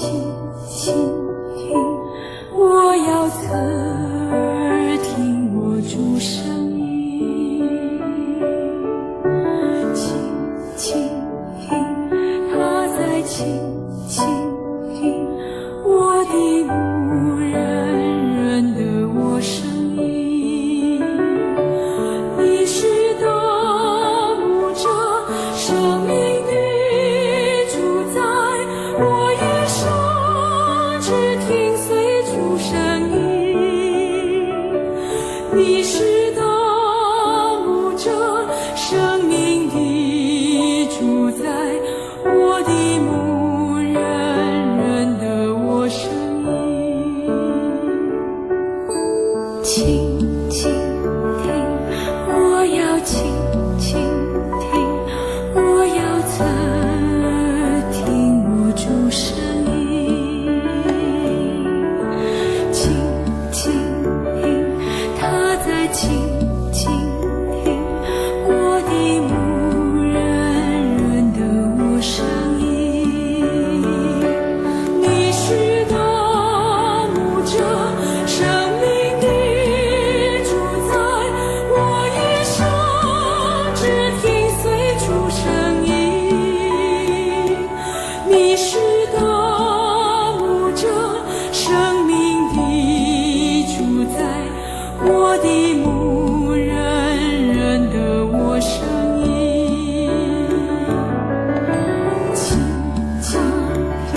輕聽，我要側耳聽我主聲音，輕輕聽，他在輕輕聽，我的牧人認得我聲音。你是大牧者，生命的主宰，我一生只聽隨主聲音。你是大牧者，生命的主宰，我的牧人認得我聲音。輕輕聽，我要輕輕聽，我要側耳聽我主聲音。輕輕聽，他在輕輕聽，我的牧人認得我聲音。你是大牧者，生命的主宰，我一生只聽隨主聲音。你是大牧者，生命的主宰，我的牧人認得我聲音。輕輕聽，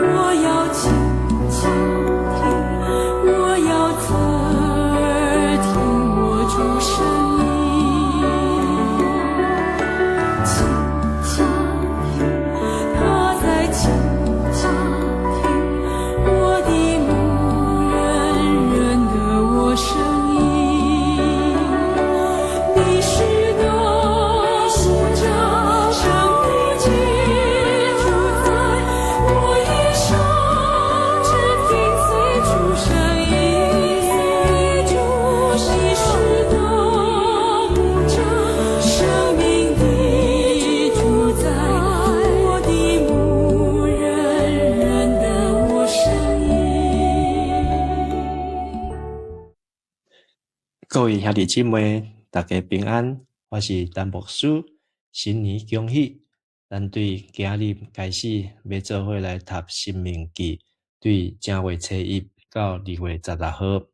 我要輕輕聽，我要側耳聽我主聲音。輕輕聽，他在輕輕聽，我的牧人認得我聲音。你是大牧者，生命的主宰，我一生只聽隨主聲音。你是大牧者，生命的主宰，我的牧人認得我聲音。各位兄弟姊妹，大家平安，我是陳牧師，新年恭喜！咱對今日開始欲做伙來讀《申命記》，對正月初一到2月16號，《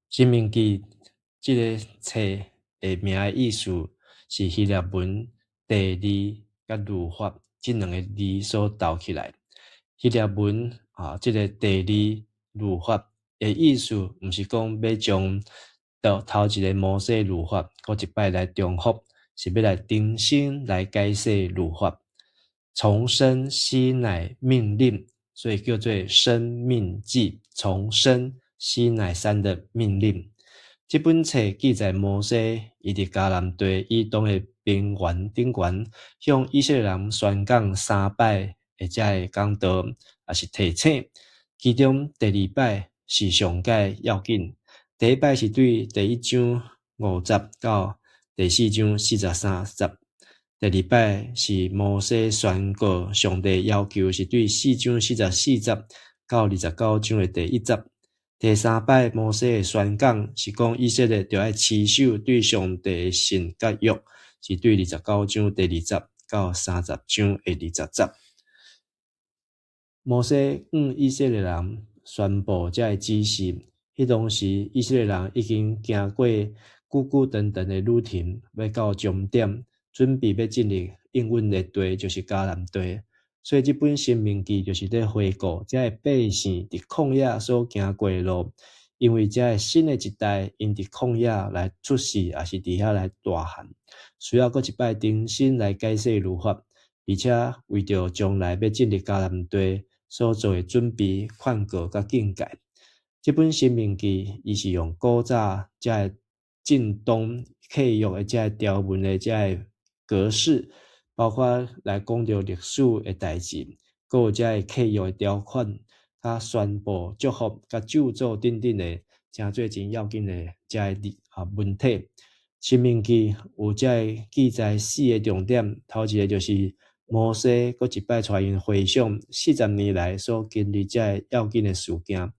申命記》這个冊的名的意思是希臘文地利佮律法這兩个字所鬥起來。希臘文啊，這个地利律法的意思，毋是講欲將頭頭一个摩西律法，閣一擺來重複，是欲來重新來解釋律法，重申西乃命令，所以叫做申命記，重申西乃山的命令。這本冊記載摩西伊佇迦南地以東的平原頂懸，向以色列人宣講三擺的這个講道，抑是提醒。其中第二擺是上蓋要緊。第一擺是對第一章五節到第四章43節，第二擺是摩西宣告上帝要求，是對四章44節到29章的第一節。第三擺摩西的宣講是講以色列著愛持守對上帝的信佮約，是對29章第二節到30章的20節。摩西向以色列人宣布這个指示。彼當時，以色列人已經行過久久長長的旅程，欲到終點，準備欲進入應允的地，就是迦南地。所以這本申命記就是咧回顧這个百姓佇曠野所行過的路，因為這个新的一代𪜶佇曠野來出世，抑是佇遐來大漢，需要閣一擺重新來解釋律法，而且為著將來欲進入迦南地所做的準備、勸告佮警戒。這本申命記，伊是用古早這个正當契約的這个條文的這个格式，包括來講著歷史的代誌，閣有這个契約的條款，佮宣布祝福、佮咒詛等等的，成做真要緊的這个文體。申命記有這个記載四个重點，頭一个就是摩西閣一擺帶𪜶回想四十年來所經歷這个要緊的事件，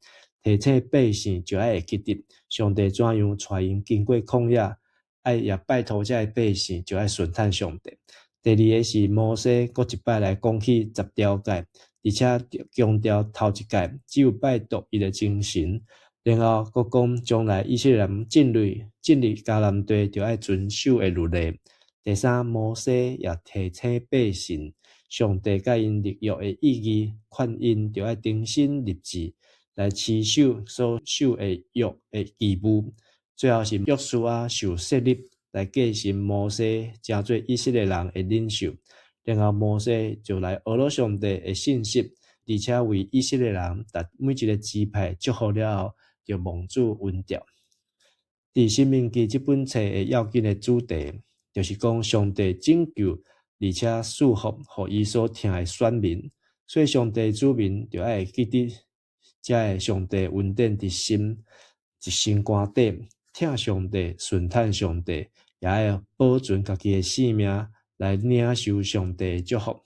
提醒百姓就愛會記得上帝怎樣帶𪜶經過曠野，愛也拜託這个百姓就愛順趁上帝。第二个是摩西閣一擺來講起十條誡，而且強調頭一誡只有拜獨一的真神，然後閣講將來以色列人進入迦南地，就愛遵守的律例。第三，摩西也提醒百姓，上帝佮𪜶立約的意義，勸𪜶著愛忠心立志來持守所守的約的義務。最後是約書亞受洗禮來繼承摩西，成做以色列人的領袖。然後摩西就來學了上帝的信息，而且為以色列人逐每一个支派祝福了後，就蒙主恩召。佇《申命記》這本冊的要緊的主題，就是講上帝拯救，而且賜福予伊所疼的選民。所以上帝子民就愛會記得這个上帝恩典佇心，佇心肝底，疼上帝、順趁上帝，也愛保存家己的性命來領受上帝的祝福。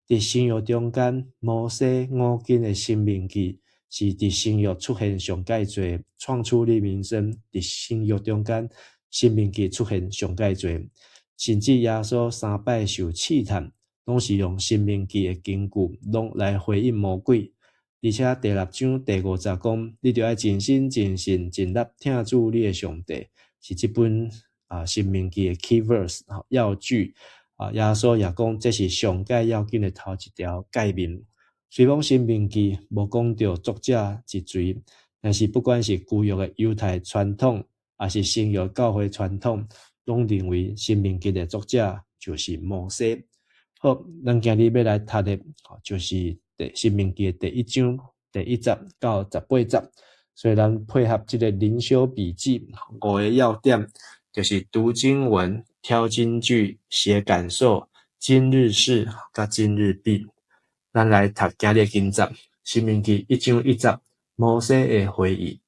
佇新約中間，摩西五經的申命記是佇新約出現上蓋濟，創出利民申佇新約中間，申命記出現上蓋濟，甚至耶穌三擺受試探，攏是用申命記的根據，攏來回應魔鬼。而且第六章第五節講，你著愛盡心、盡性、盡力疼主你的上帝，是這本申命記的 key verse 要句。耶穌也講，這是上蓋要緊的頭一條誡命。雖講申命記無講著作者是誰，但是不管是舊約的猶太傳統，抑是新約教會傳統，攏認為申命記的作者就是摩西。好，咱今日欲來讀的，就是第申命記的第一章第一節到18節。所以咱配合這个靈修筆記，五个要點，就是讀經文、挑金句、寫感受、今日事佮今日畢。咱來讀今日的經節，申命記一章一節，摩西的回憶。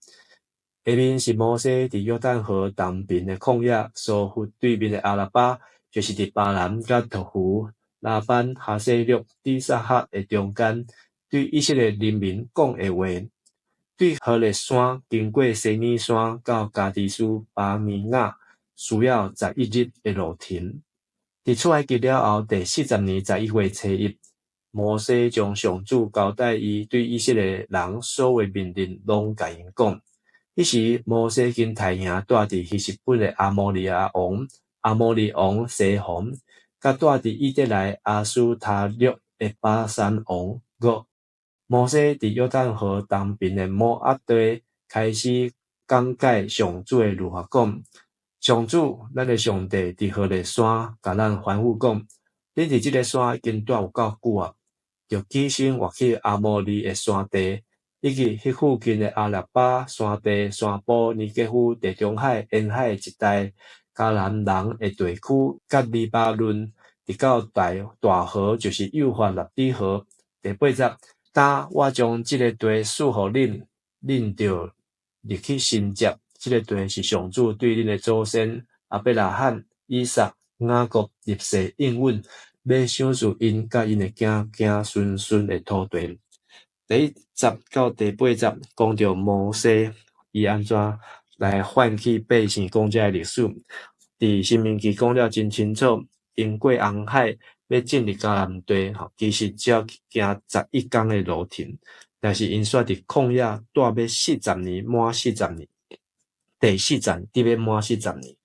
下面是摩西佇約旦河東邊的曠野，蘇弗對面的亞拉巴，就是佇巴蘭佮陀弗、拉班、哈塞略、底撒哈的中間，對以色列人民講的話。對何烈山經過西乃山到加低斯巴尼亞，需要11日的路程。佇出埃及了後第四十年11月初一，摩西將上主交代伊對以色列人所有命令攏共𪜶講。彼時，摩西經刣營蹛佇希實本的亞摩利王、亞摩利王西宏，佮蹛佇以得來亞斯他錄的巴珊王噩。摩西佇約旦河東邊的摩押地開始講解上主的律法，講：上主，咱的上帝佇何烈山共咱吩咐講：恁佇這个山已經蹛有夠久啊，著起身越去亞摩利的山地，以及彼附近的亞拉巴山地、山坡、尼格夫、地中海沿海一帶、迦南人的地區，佮黎巴嫩，直到大大河，就是幼發拉底河。第八節，今我將這个地賜予恁，恁著入去承接。這个地是上主對恁的祖先亞伯拉罕、以撒、雅各立誓應允，欲賞賜𪜶佮𪜶的子子孫孫的土地。第一節到第八節講著摩西伊按怎來喚起百姓講這个歷史。佇申命記講了真清楚，𪜶過紅海欲進入迦南地，吼，其實只要行11工的路程，但是𪜶煞佇曠野蹛欲四十年，滿四十年。第四十佇欲滿四十年，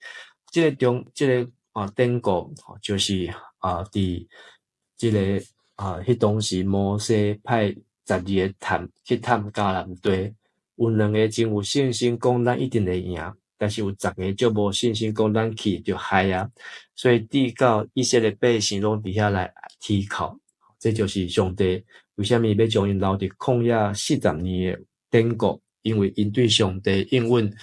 這个中這个典故，就是佇這个彼當時摩西派12个探去探迦南地，有兩个真有信心講咱一定會贏，但是有10个足無信心講咱去就害啊，所以直到以色列百姓攏佇遐來啼哭，這就是上帝為啥物欲將𪜶留佇曠野四十年的典故，因為𪜶對上帝應允，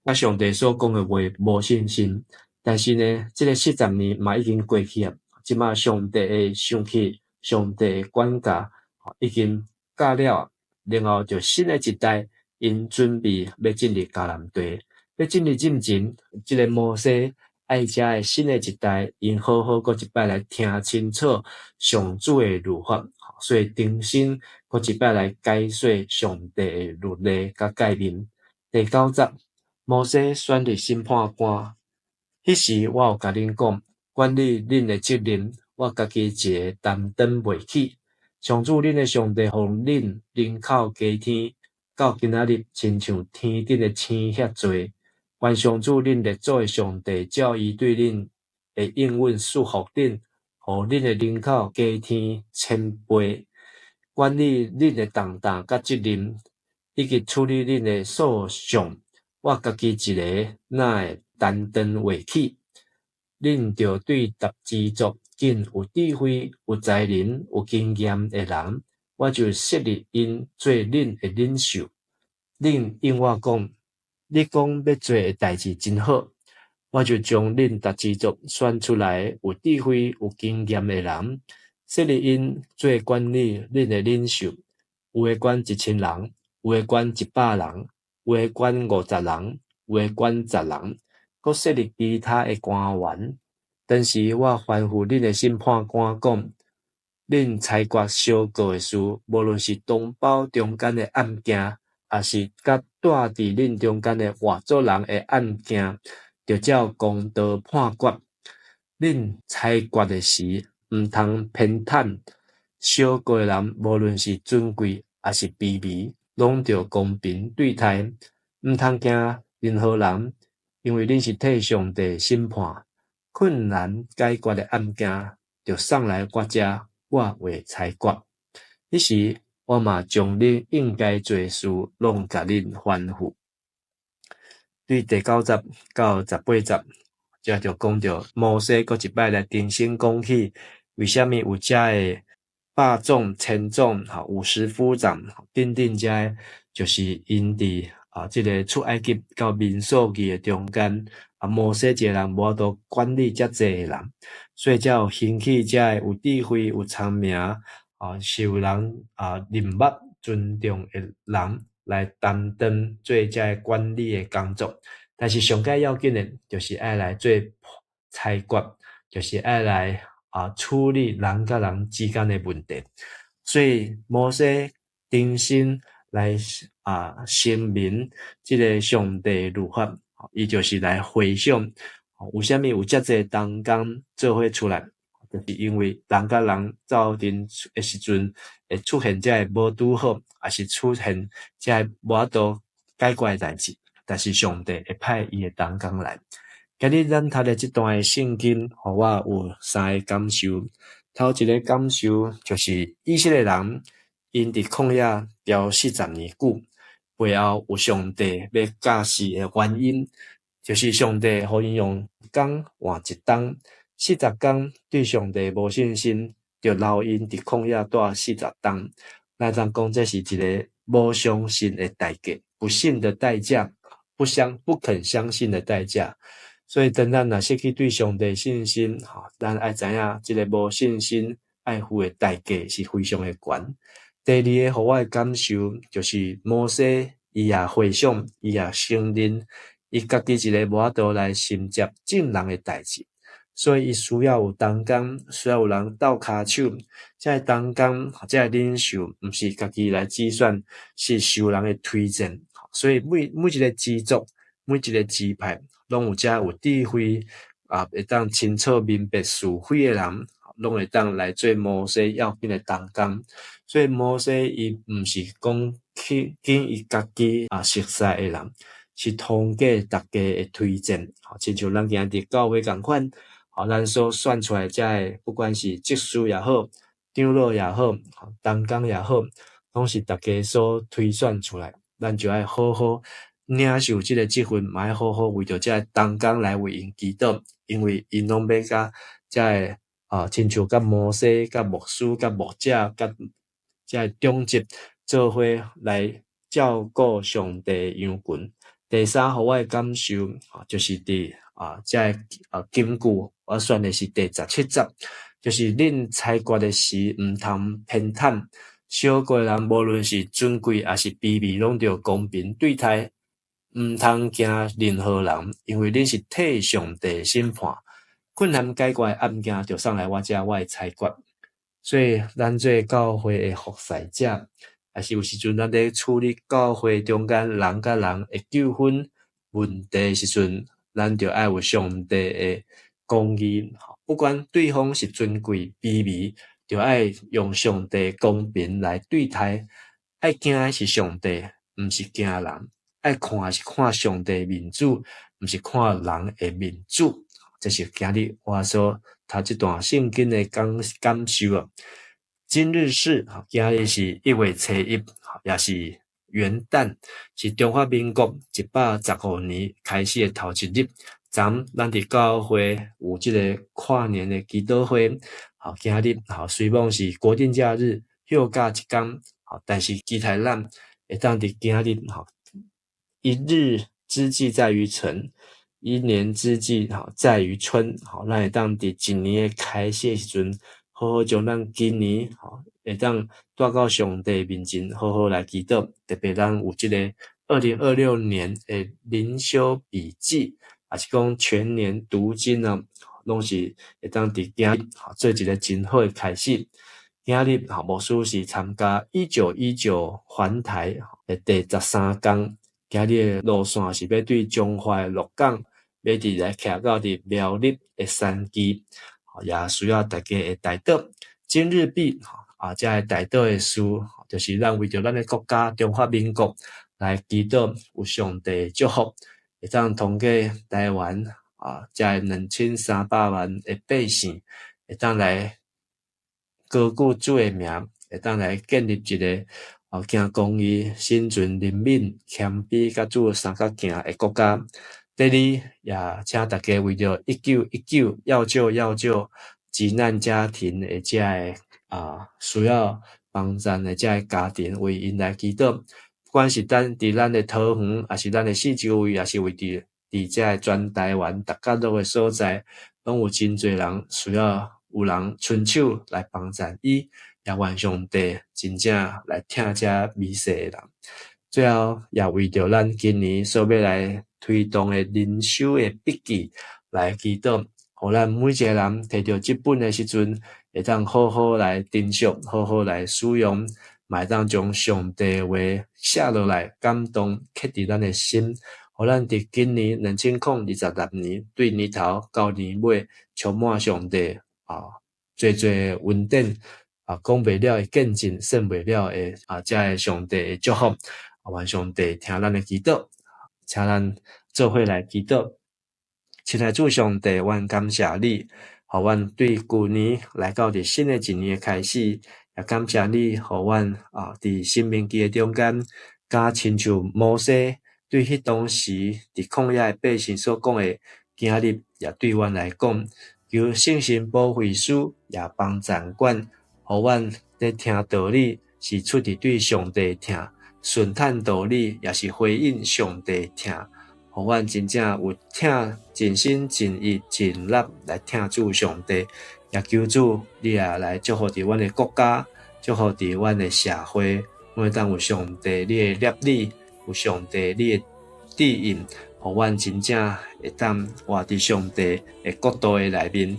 佮上帝所講的話無信心，但是呢，這个四十年嘛已經過去啊，這馬上帝的生氣，上帝的管教已經教了，然後就新的一代，𪜶準備欲進入迦南地，欲進入進前，這个摩西愛遮的新的一代，𪜶好好閣一擺來聽清楚上主的律法，所以重新閣一擺來解說上帝的律例佮誡命。第九節，摩西選立審判官，彼時我有共恁講，管理恁的責任，我家己一个擔當袂起。上主恁的上帝予恁人口加添，到今仔日親像天頂的星遐濟。願上主恁列祖的上帝照伊對恁的應允賜福恁，予恁的人口加添千倍，管理恁的重擔佮責任，以及處理恁的訴訟，我家己一个哪會擔當袂起？恁著對逐支族揀有智慧、有才能、有經驗的人，我就設立𪜶做恁的領袖。恁應我講，你講欲做的代誌真好，我就將恁逐支族選出來有智慧、有經驗的人，設立𪜶做管理恁的領袖。有的管1000人，有的管100人，有的管50人，有的管十人，閣設立其他的官員。當時我吩咐恁的審判官講：恁裁決相告的事，無論是同胞中間的案件，抑是佮住佇恁中間的外族人的案件，著照公道判決。恁裁決的時，毋通偏袒相告的人，無論是尊貴抑是卑微，攏著公平對待，毋通驚任何人，因為恁是替上帝審判。困難解決的案件，著送來我遮，我會裁決。彼時，我嘛將恁應該做的事，攏共恁吩咐。對第九節到18節，這就講著摩西閣一擺來重新講起，為啥物有遮的百總、千總、五十夫長等等遮的，就是𪜶佇這个出埃及到民數記的中間，摩西一个人無法度管理遮濟的人，所以才有興起遮的有智慧、有聰明、受人認捌、尊重的人來擔當做遮的管理的工作。但是上蓋要緊的，就是愛來做裁決，就是愛來處理人佮人之間的問題。所以摩西重新來聲明這个上帝律法，伊就是來回想，為啥物有遮濟同工做伙出來，就是因為人佮人鬥陣的時陣，會出現遮个無拄好，抑是出現遮个無法度解決的代誌，但是上帝會派伊的同工來。今日咱讀的這段的聖經，予我有三個感受。頭一个感受就是以色列人，𪜶佇曠野蹛40年久，背後有上帝欲教示的原因，就是上帝予𪜶用工換一冬，四十工對上帝無信心，就留𪜶佇曠野蹛四十冬。咱通講這是一个無相信的代價，不信的代價，不肯相信的代價。所以，當咱若失去對上帝信心，咱愛知影這个無信心愛付的代價是非常的懸。第二個，予我的感受就是摩西伊也回想，伊也承認，伊家己一个無法度來承接眾人的代誌，所以伊需要有同工，需要有人鬥跤手。這个同工，這个領袖，毋是家己來指選，是受人的推薦。所以每一个支族，每一个支派，攏有遮有智慧會當清楚明白是非的人，攏會當來做摩西要緊的同工。所以摩西伊毋是講去揀伊家己熟似的人，是通過大家的推薦。親像咱今日佇教會仝款，咱所選出來遮的，不管是執事也好，長老也好，同工也好，攏是大家所推選出來，咱就愛好好領受這个職分，嘛愛好好為著遮的同工來為𪜶祈禱，因為𪜶攏欲佮遮的親像佮摩西、佮牧師、佮牧者、佮遮的長執做伙來照顧上帝的羊群。第三，予我的感受，就是佇遮个金句，我選的是第17節，就是恁裁決的時，毋通偏袒相告的人，無論是尊貴抑是卑微，攏著公平對待。毋通驚任何人，因為恁是替上帝審判。困難解決的案件，就送來我遮，我會裁決。所以，咱做教會的服侍者，抑是有時陣咱咧處理教會中間人佮人的糾紛問題時陣，咱就愛有上帝的公義。不管對方是尊貴卑微，就愛用上帝公平來對待。愛驚的是上帝，毋是驚人；愛看的是看上帝面子，毋是看人的面子。這是今日我所讀這段聖經的感受啊。今日是，今日是1月初1，也是元旦，是中華民國115年開始的頭一日。昨昏咱佇教會有這個跨年的祈禱會，好，今日好雖罔是國定假日，休假一工，好，但是期待咱會當佇今日，吼，一日之計在於晨，一年之計吼在於春，吼，咱會當佇一年的開始的時陣，好好將咱今年吼會當帶到上帝面前，好好來祈禱。特別咱有這個2026年的靈修筆記。抑是講全年讀經啊，攏是會當佇今日做一個真好的開始。今日牧師是參加1919環台的第13工，今日的路線是欲對彰化的鹿港，欲佇來徛到佇苗栗的山基，也需要大家的代禱。今日畢啊，這个代禱的事，就是咱為著咱的國家中華民國來祈禱，有上帝的祝福。會當通過台灣啊，這2300萬的百姓，會當來高舉主的名，會當來建立一個啊，行公義、心存憐憫、謙卑，佮主相佮行的國家。第二，也請大家為著1919要救要救急難家庭的這个啊需要幫助的這个家庭，為𪜶來祈禱。不管是咱佇咱的桃園，抑是咱的四周圍，抑是為佇這个全台灣逐角落的所在，攏有真濟人需要有人伸手來幫贊伊，也願上帝真正來疼這微細的人。最後，也為著咱今年所欲來推動的靈修的筆記來祈禱，予咱每一個人提著這本的時陣，會當好好來珍惜，好好來使用。嘛會當將上帝話寫落來，感動刻佇咱的心，予咱佇今年2026年對年頭到年尾，充滿上帝啊，濟濟恩典啊，講袂了的見證，算袂了的啊，這个上帝的祝福，願上帝聽咱的祈禱，請咱做伙來祈禱。親愛主上帝，阮感謝你，予阮對舊年來到佇新的一年的開始。也感謝你，予阮啊，佇申命記的中間，敢親像摩西對彼當時佇曠野的百姓所講的，今日也對阮來講，求聖神保惠師也幫贊阮，予阮咧聽道理是出佇對上帝疼，順嘆道理也是回應上帝疼，予阮真正有疼盡心盡意盡力來疼主上帝。也求主，你也來祝福佇阮的國家，祝福佇阮的社會，阮會當有上帝你的攝理，有上帝你的指引，予阮真正會當活佇上帝的國度的內面。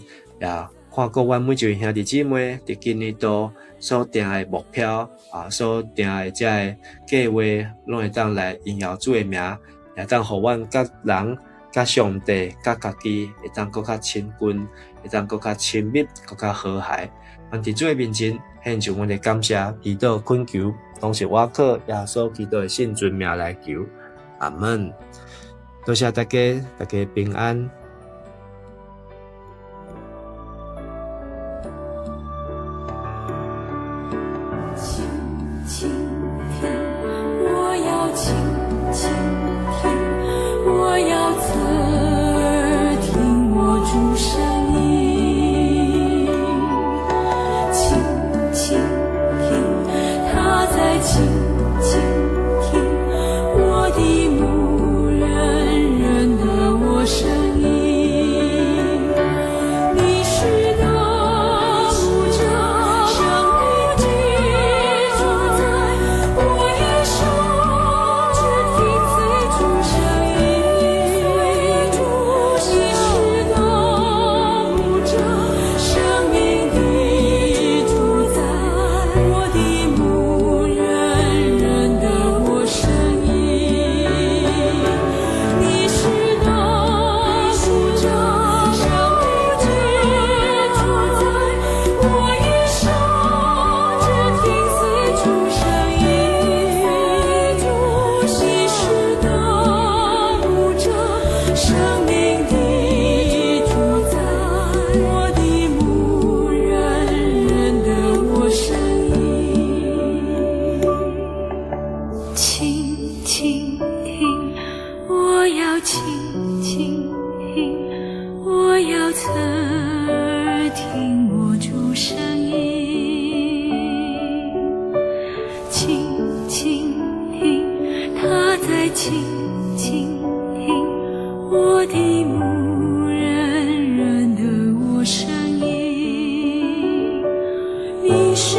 也看顧阮每一位兄弟姊妹佇今年度所定的目標啊，所定的這个計劃，攏會當來榮耀主的名，也當予阮佮人、佮上帝、佮家己會當閣較親近。會當閣較親密，閣較和諧。阮佇主的面前獻上阮的感謝、祈禱、懇求，攏是我靠耶穌基督的聖尊名來求。阿門。多謝大家，大家平安。輕輕聽，我要輕輕聽，我要側耳聽我主聲音，輕輕聽，他在輕輕聽，我的牧人認得我聲音。你是那牧者，生命的主宰，我一生只聽此主聲輕輕聽，我的牧人認得我聲音。你是